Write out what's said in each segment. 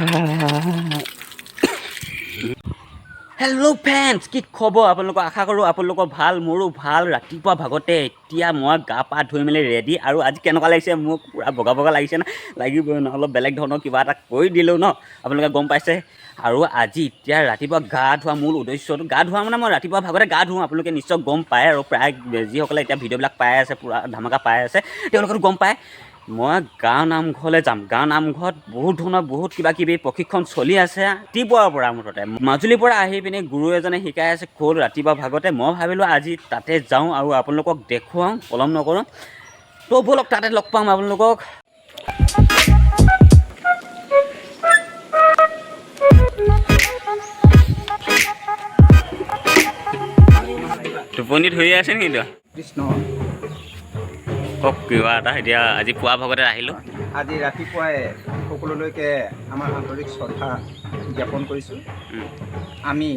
Hello' friends, কি খবৰ আপোনালোকৰ? আশা কৰোঁ আপোনালোকৰ ভাল, মোৰো ভাল। ৰাতিপুৱা ভাগতে এতিয়া মই গা পা ধুই মেলি ৰেডি। আৰু আজি কেনেকুৱা লাগিছে মোক? পূৰা বগা বগা লাগিছে না? লাগিবই ন, অলপ বেলেগ ধৰণৰ কিবা এটা কৰি দিলোঁ ন, আপোনালোকে গম পাইছে। আৰু আজি এতিয়া ৰাতিপুৱা গা ধোৱা মূল উদ্দেশ্যটো, গা ধোৱা মানে মই ৰাতিপুৱা ভাগতে গা ধোওঁ, আপোনালোকে নিশ্চয় গম পায়। আৰু প্ৰায় যিসকলে এতিয়া ভিডিঅ'বিলাক পাই আছে, পূৰা ধামাকা পাই আছে, তেওঁলোকেতো গম পায়। মই গাঁও নামঘৰলৈ যাম। গাঁও নামঘৰত বহুত ধৰণৰ বহুত কিবা কিবি প্ৰশিক্ষণ চলি আছে ৰাতিপুৱাৰ পৰা। মুঠতে মাজুলীৰ পৰা আহি পিনি গুৰু এজনে শিকাই আছে খোল ৰাতিপুৱা ভাগতে। মই ভাবিলোঁ আজি তাতে যাওঁ আৰু আপোনালোকক দেখুৱাওঁ, পলম নকৰোঁ। তো ব'লক, তাতে লগ পাম আপোনালোকক। টোপনি ধৰি আছে নেকি তো? কৃষ্ণ। কওক কিবা এটা। এতিয়া আজি পুৱা ভাগতে আহিলোঁ। আজি ৰাতিপুৱাই সকলোলৈকে আমাৰ আন্তৰিক শ্ৰদ্ধা জ্ঞাপন কৰিছোঁ। আমি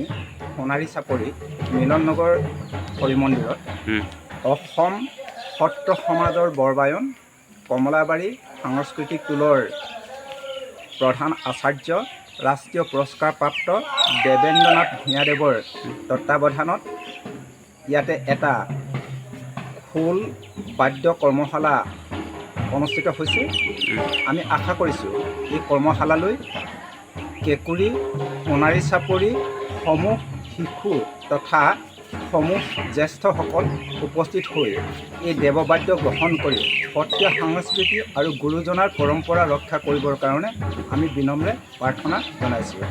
সোণাৰী চাপৰি মিলন নগৰ হৰি মন্দিৰত অসম সত্ৰ সমাজৰ বৰবায়ন কমলাবাৰী সাংস্কৃতিক টোলৰ প্ৰধান আচাৰ্য, ৰাষ্ট্ৰীয় পুৰস্কাৰপ্ৰাপ্ত দেৱেন্দ্ৰনাথ ভূঞাদেৱৰ তত্বাৱধানত ইয়াতে এটা খোল বাদ্য কৰ্মশালা অনুষ্ঠিত হৈছে। আমি আশা কৰিছোঁ, এই কৰ্মশালালৈ কেঁকুৰি সোণাৰী চাপৰি সমূহ শিশু তথা সমূহ জ্যেষ্ঠসকল উপস্থিত হৈ এই দেৱবাদ্য গ্ৰহণ কৰি সত্ৰীয়া সংস্কৃতি আৰু গুৰুজনাৰ পৰম্পৰা ৰক্ষা কৰিবৰ কাৰণে আমি বিনম্ৰে প্ৰাৰ্থনা জনাইছোঁ।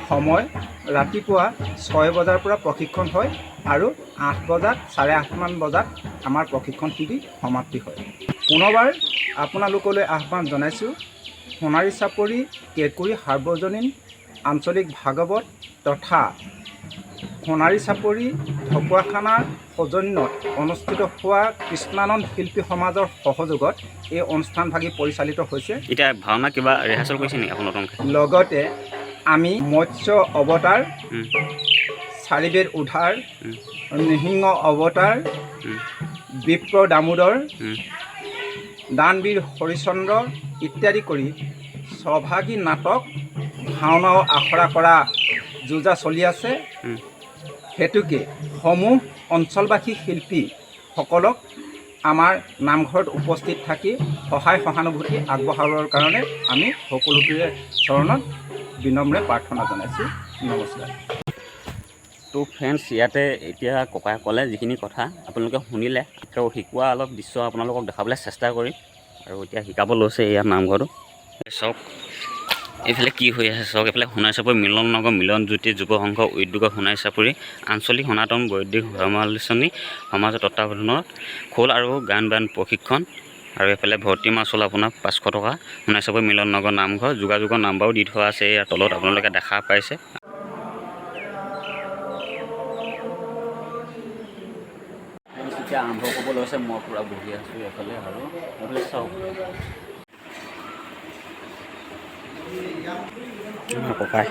সময় ৰাতিপুৱা 6 বজাৰ পৰা প্ৰশিক্ষণ হয় আৰু 8 বজাত, 8:30মান বজাত আমাৰ প্ৰশিক্ষণ শিবিৰ সমাপ্তি হয়। পুনৰবাৰ আপোনালোকলৈ আহ্বান জনাইছোঁ, সোণাৰী চাপৰি কেঁকুৰি সাৰ্বজনীন আঞ্চলিক ভাগৱত তথা সোণাৰী চাপৰি ঢকুৱাখানাৰ সৌজন্যত অনুষ্ঠিত হোৱা কৃষ্ণানন্দ শিল্পী সমাজৰ সহযোগত এই অনুষ্ঠানভাগি পৰিচালিত হৈছে। এতিয়া ভাওনা কিবা ৰিহাৰ্চেল কৰিছে নেকি আকৌ নতুনকৈ? লগতে আমি মৎস্য অৱতাৰ, চাৰিবেদ উদ্ধাৰ, নৃসিংহ অৱতাৰ, বিপ্ৰ দামোদৰ, দানবীৰ হৰিশ্চন্দ্ৰ ইত্যাদি কৰি ছভাগী নাটক ভাওনাও আখৰা কৰা যোজা চলি আছে। সেতুকে সমূহ অঞ্চলবাসী শিল্পীসকলক আমাৰ নামঘৰত উপস্থিত থাকি সহায় সহানুভূতি আগবঢ়াবৰ কাৰণে আমি সকলোৰে চৰণত বিনম্ৰে প্ৰাৰ্থনা জনাইছোঁ। নমস্কাৰ। তো ফ্ৰেণ্ডছ, ইয়াতে এতিয়া ককাই ক'লে যিখিনি কথা আপোনালোকে শুনিলে। তো শিকোৱা অলপ দৃশ্য আপোনালোকক দেখাবলৈ চেষ্টা কৰিম। আৰু এতিয়া শিকাব লৈছে ইয়াত নামঘৰটো। চাওক এইফালে কি হৈ আছে, চাওক এইফালে। সোণাই চাপৰি মিলন নগৰ মিলন জ্যোতি যুৱ সংঘ উদ্যোগত সোণাই চাপৰি আঞ্চলিক সনাতন বৈদিক ধৰ্মালোচনী সমাজৰ তত্বাৱধানত খোল আৰু গান বায়ন প্ৰশিক্ষণ। আৰু এইফালে ভৰ্তি মাচুল আপোনাৰ 500 টকা। সোণাই চাপৰি মিলন নগৰ নামঘৰ, যোগাযোগৰ নাম্বাৰো দি থোৱা আছে ইয়াৰ তলত, আপোনালোকে দেখা পাইছে। এতিয়া আৰম্ভ কৰিব লৈছে। মই পূৰা বহি আছোঁ এইফালে। আৰু এইফালে চাওক আমাৰ ককাই।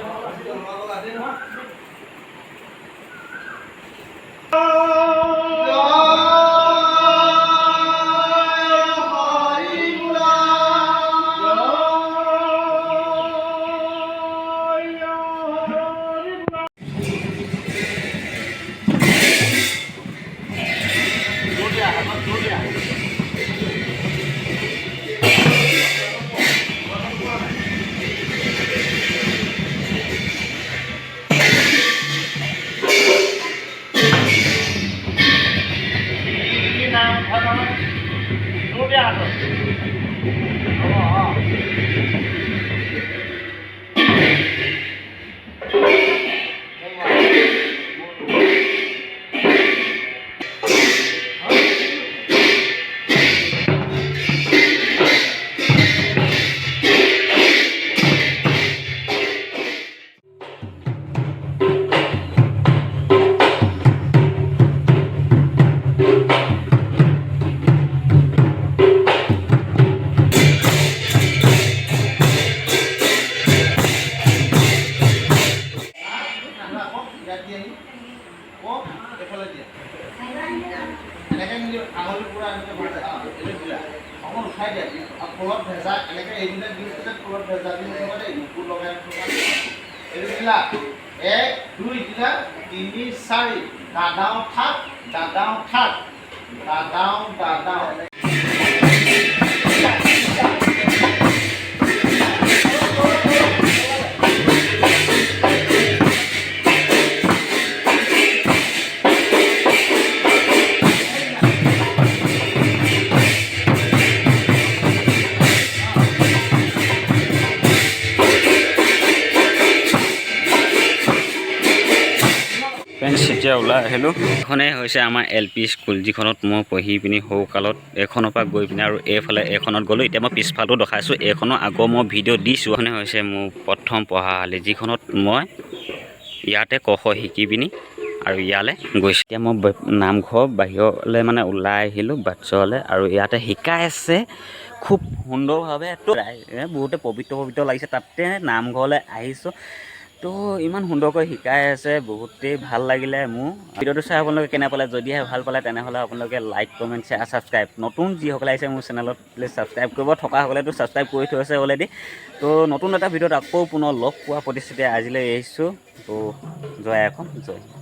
এইফালে দিয়া, এনেকৈ নিদি, আঙুলি পূৰা এনেকৈ ভৰাই, এইটো দিয়া, অকণ উঠাই দিয়া। খোলত ভেজা এনেকৈ এৰি দিলে, দিওঁতে খোলত ভেজা দি নথবা দেই, নুপুৰ লগাই নথবা। এইটো দিলা, এক, দুই দিলা, তিনি, চাৰি, দাদাও থাক, দাদাও থাক, দাদাও দাদাও। ফ্ৰেণ্ডছ, এতিয়া ওলাই আহিলোঁ। এইখনেই হৈছে আমাৰ এল পি স্কুল, যিখনত মই পঢ়ি পিনি সৰুকালত এইখনৰ পৰা গৈ পিনি আৰু এইফালে এইখনত গ'লোঁ। এতিয়া মই পিছফালটো দেখাইছোঁ। এইখনৰ আগৰ মই ভিডিঅ' দিছোঁ। এইখনে হৈছে মোৰ প্ৰথম পঢ়াশালি, যিখনত মই ইয়াতে ক খ শিকি পিনি আৰু ইয়ালৈ গৈছোঁ। এতিয়া মই নামঘৰ বাহিৰলৈ মানে ওলাই আহিলোঁ বাটচৰলৈ আৰু ইয়াতে শিকাই আছে খুব সুন্দৰভাৱে। তো বহুতে পবিত্ৰ পবিত্ৰ লাগিছে। তাতে নামঘৰলৈ আহিছোঁ, তো ইমান সুন্দৰকৈ শিকাই আছে, বহুতেই ভাল লাগিলে মোৰ। ভিডিঅ'টো চাই আপোনালোকে কেনে পালে? যদিহে ভাল পালে, তেনেহ'লে আপোনালোকে লাইক, কমেণ্ট, শ্বেয়াৰ, ছাবস্ক্ৰাইব। নতুন যিসকলে আহিছে মোৰ চেনেলত, প্লিজ ছাবস্ক্ৰাইব কৰিব। থকাসকলেতো ছাবস্ক্ৰাইব কৰি থৈছে অলৰেডি। তো নতুন এটা ভিডিঅ'ত আকৌ পুনৰ লগ পোৱা প্ৰতিশ্ৰুতি আজিলৈ এৰিছোঁ। তো জয় অসম, জয় হিন্দ।